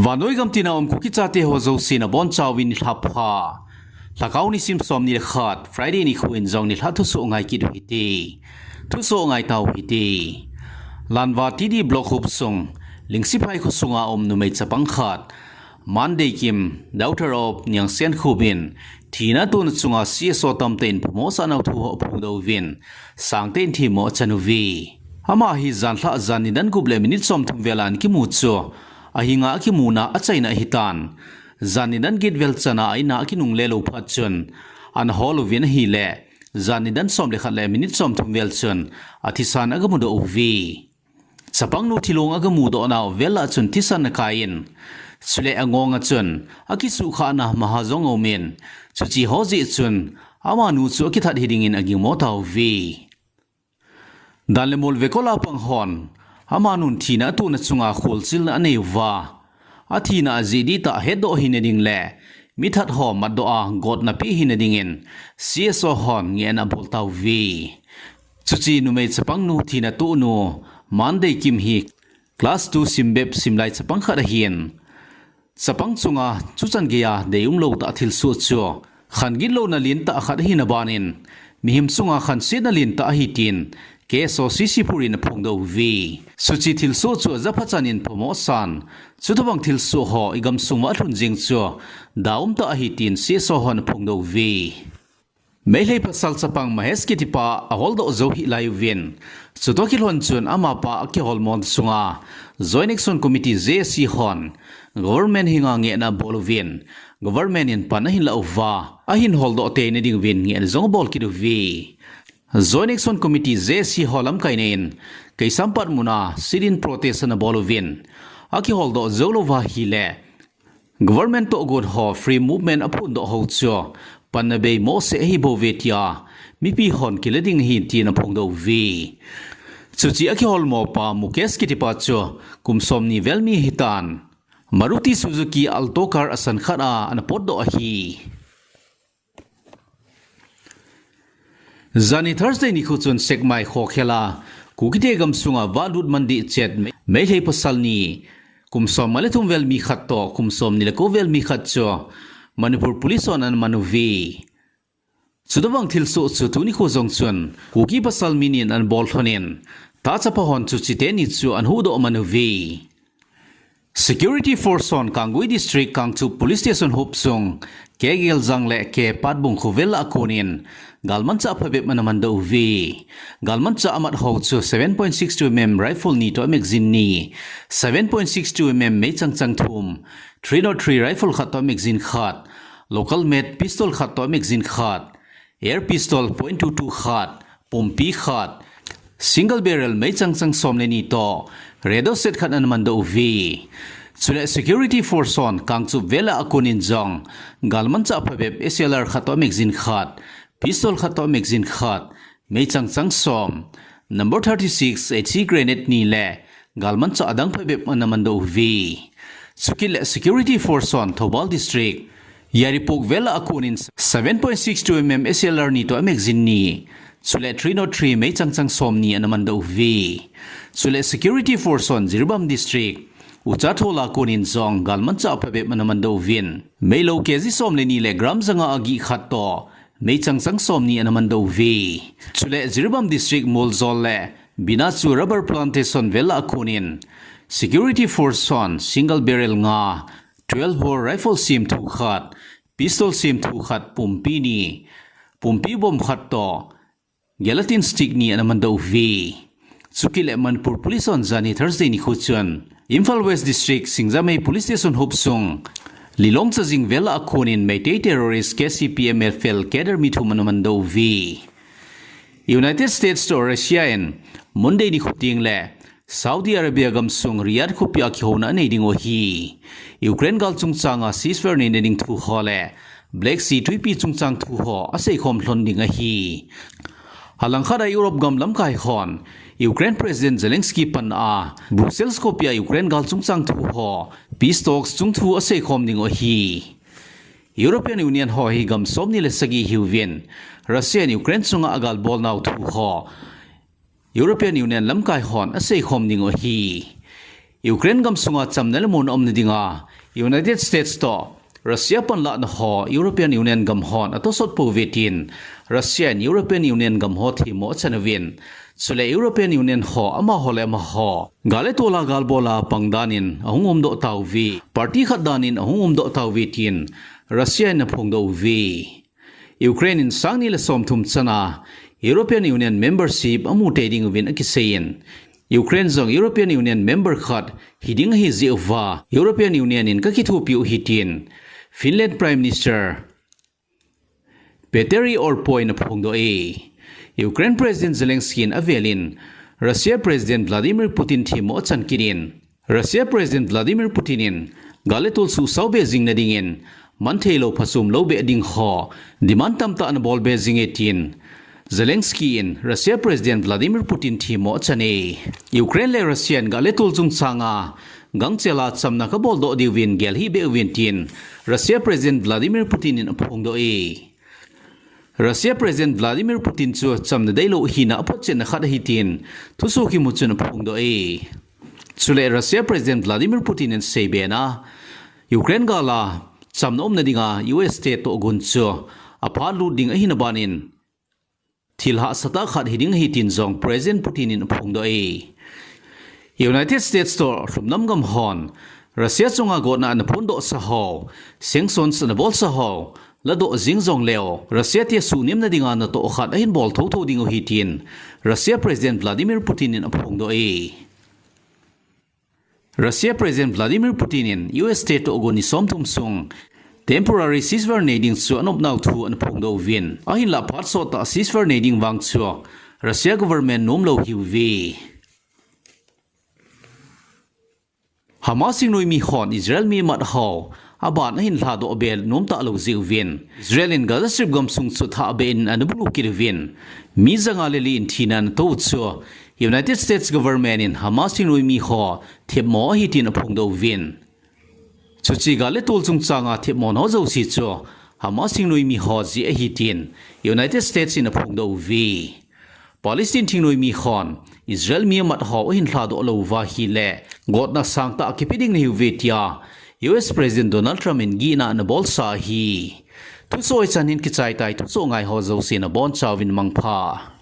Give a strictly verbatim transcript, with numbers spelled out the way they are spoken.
Vannoi gam tina um Kuki chate ho jouse nabonchauvin nilhah pha. Lhakao nisim somni le khat, Friday nikho in jong nilhah thusoh ngai kit u hite. Thusoh ngai tau hite. Lanva T D Block hopsung, Lingsiphai khosunga um numei chapang khat, Mandei Kim, daughter of Niangsenkhup in, thina tuna chunga C S O tamtah in phamo asah nau thu ho aphongdoh uvin, sangtah in themmo achan uve. Ama hi janlhah jan nidan gup le minute somthum vel a ana kimu chu, ahinga akimuna achaina ahitan. Jan nidan get vel chana a-in a akinungle lou phat chun, ana hol uvin ahile, jan nidan som le khat le minute somthum vel chun, athisan agamudoh uve. Chapangnu thilong agamudoh nau vel a chun thisan akai in, chule angonga chun, akisuhkhahna maha jong aumin, chuche ho jeh chun, amanu chu akithat hiding in agingmo tauve. Dan le mol vekol a pang hon, amanun thina atuna chunga kholchilna anei uva, athina ajeh dihtah hetdoh hina ding le mithat ho matdoh a gotna pe hina dingin C S O hon ngehna abol tauve. Chuche numei chapangnu thina tonu Mandei Kim hi class two simbep simlai chapang khat ahin, chapang chunga chuchan geiya deium lou tah thilsoh chu, khan gitlouna lentah khat ahina banin, mihem chunga khansetna lentah ahi tin, K S O C C pur in aphongdoh uve. Chuche thilsoh chu ajapha chanin phamo asan, chutobang thilsoh ho igamsung uva alhun jeng chu, daumtah ahi tin C S O hon aphongdoh uve. Meitei pasal chapang Mahesh kitipa aholdoh jou hih lai uvin, chutoh kilhon chun amapa akiholmo sunga Joint Action Committee, J A C hon government henga ngehna abol uvin, government in pan ahinlah uva, ahin holdoh teina dinguvin ngehna jong abol kit uve. Joint Action Committee, J A C ho lamkaina in Keisampat muna sit-in protest ana bol uvin, akiholdoh jou louva ahile, government tohgon ho free movement aphondoh ho chu panna bei mohseh ahibouve tia mipi hon kila ding ahi tin aphongdoh uve. Chuche akiholmopa Mukesh kitipa chu kum somni vel mi ahitan, Maruti Suzuki Alto car asan khat a ana potdoh ahi. Jani Thursday nikho chun Sekmai khokhel a Kukite gamsunga valut man dehchet Meitei pasal ni, kum somnga le thum vel mi khat toh kum somni le ko vel mi khat chu Manipur Police hon ana man uve. Chutobang thilsoh chu tuni nikho jong chun Kuki pasal mi ni in ana bol lhonin, tahchapa hon chuche teni chu ana huhdoh man uve. Security Force hon Kangpokpi District Kangchup Police Station hopsung K Geljang le K Patbung khovel a konin galmanchah phabep ana mandoh uve. Galmanchah amat ho chu seven point six two M M rifle ni toh magazine ni, seven point six two M M meichang chang thum, three nought three rifle khat toh magazine khat, local made pistol khat toh magazine khat, air pistol point two two khat, pumpi khat, single barrel meichang chang som le ni toh radio set khat ana mandoh uve. Chule Security Force hon Kangchup vel a konin jong galmanchah phabep S L R khat toh magazine khat, pistol khat toh magazine khat, meichang chang som, number thirty-six H C grenade ni le galmanchah adang phabep ana mandoh uve. Chukit le Security Force hon Thoubal District Yairipok vel a konin seven point six two M M S L R ni toh magazine ni, chule three nought three meichang chang som ni ana mandoh uve. Chule Security Force hon Jiribam District Uchathola konin jong galmanchah phabep ana mandoh uvin, meilou K G som le ni le gram janga agih khat toh meichang chang som ni ana mandoh uve. Chule Jiribam District Moljol le Binachu rubber plantation vel a konin Security Force hon single barrel nga, twelve bore rifle semthu khat, pistol semthu khat, pumpi ni, pumpi bomb khat toh gelatin stick ni ana mandoh uve. Chukit le Manipur Police hon jani Thursday nikho chun Imphal West District Singjamei Police Station hopsung Lilong Chajing vel a konin Meitei terrorist K C P M F L cadre mi thum ana mandoh uve. United States toh Russia in Monday nikho teng le Saudi Arabia gamsung Riyadh khopi a kihouna anei diu ahi. Ukraine gal chungchanga ceasefire neina ding thu ho le Black Sea twipi chungchang thu ho aseikhom lhon ding ahi. Alangkhat a Europe gam lamkai hon Ukraine President Zelensky pan a Brussels khopi a Ukraine gal chungchang thu ho, peace talks chung thu aseikhom diu ahi. European Union ho hi gam somni le sagi ahiuvin, Russia in Ukraine chunga agal bolnau thu ho European Union lamkai hon aseikhom diu ahi. Ukraine gamsunga chamna le muanna umna dinga United States toh Russia panlahna ho European Union gam hon atosot pouve tin Russia in European Union gam ho themmo achan uvin. Chule European Union ho amaho le amaho gal le tol a gal bol a pang danin ahung umdoh tauve. Party khat danin ahung umdoh tauve tin Russia in aphongdoh uve. Ukraine in sangni le somthum chana European Union membership amu tei ding uvin akiseiyin, Ukraine jong European Union member khat hiding ahi jeh uva European Union in kakithopi u ahi tin Finland Prime Minister Petteri Orpo in aphongdoh e. Ukraine President Zelensky in avelin Russia President Vladimir Putin themmo achan kit in, Russia President Vladimir Putin in gal le tol suhsao be jing nadingin manthei lou phachom lou be ding ho demand tamtah ana bol be jing e tin Zelensky in Russia President Vladimir Putin themmo achan e. Ukraine le Russia in gal le tol chungchang a gangchel a chamna kabol doh diuvin gel hih be uvin tin Russia President Vladimir Putin in aphongdoh e. Russia President Vladimir Putin chu chamna deilou hina aphotchetna khat ahi tin thusoh kimu chun aphongdoh e. Chule Russia President Vladimir Putin in aseibe na Ukraine gal a chamna umna dinga U S te tohgon chu aphat lut ding ahina banin thil hahsatah khat hiding ahi tin jong President Putin in aphongdoh e. United States toh lhumnam gam hon Russia chunga gotna ana phondoh sa ho, sanctions ana bol sa ho ladoh jing jongleu Russia te suhnem nadinga natoh khat ahin bol thotho ding u ahi tin Russia President Vladimir Putin in aphongdoh e. Russia President Vladimir Putin in U S te tohgon ni somthum sung temporary ceasefire nei ding chu anop nau thu ana phongdoh uvin, ahinlah phat sottah ceasefire nei ding vang chu Russia government nomlou ahiuve. Hamas thingnoimi hon Israel mi amat ho aban ahin lhadoh be nomtah lou jeh uvin, Israel in Gaza Strip gamsung chu thahbeh in ana bulu kit uvin, mi janga le li in thina ana tou chu United States government in Hamas thingnoimi ho themmo ahi tin aphongdoh uvin. Chuche gal le tol chungchang a themmona ho jouse chu Hamas thingnoimi ho jeh ahi tin United States in aphongdoh uve. Palestine thingnoimi hon Israel mi amat ho ahin lhadoh lou uva ahile gotna sangtah kipe ding nahiuve tia U S President Donald Trump in gihna ana bolsa ahi. Thusoh hichan hin kichai tai, thusoh ngai ho jouse nabonchauvin mangpha.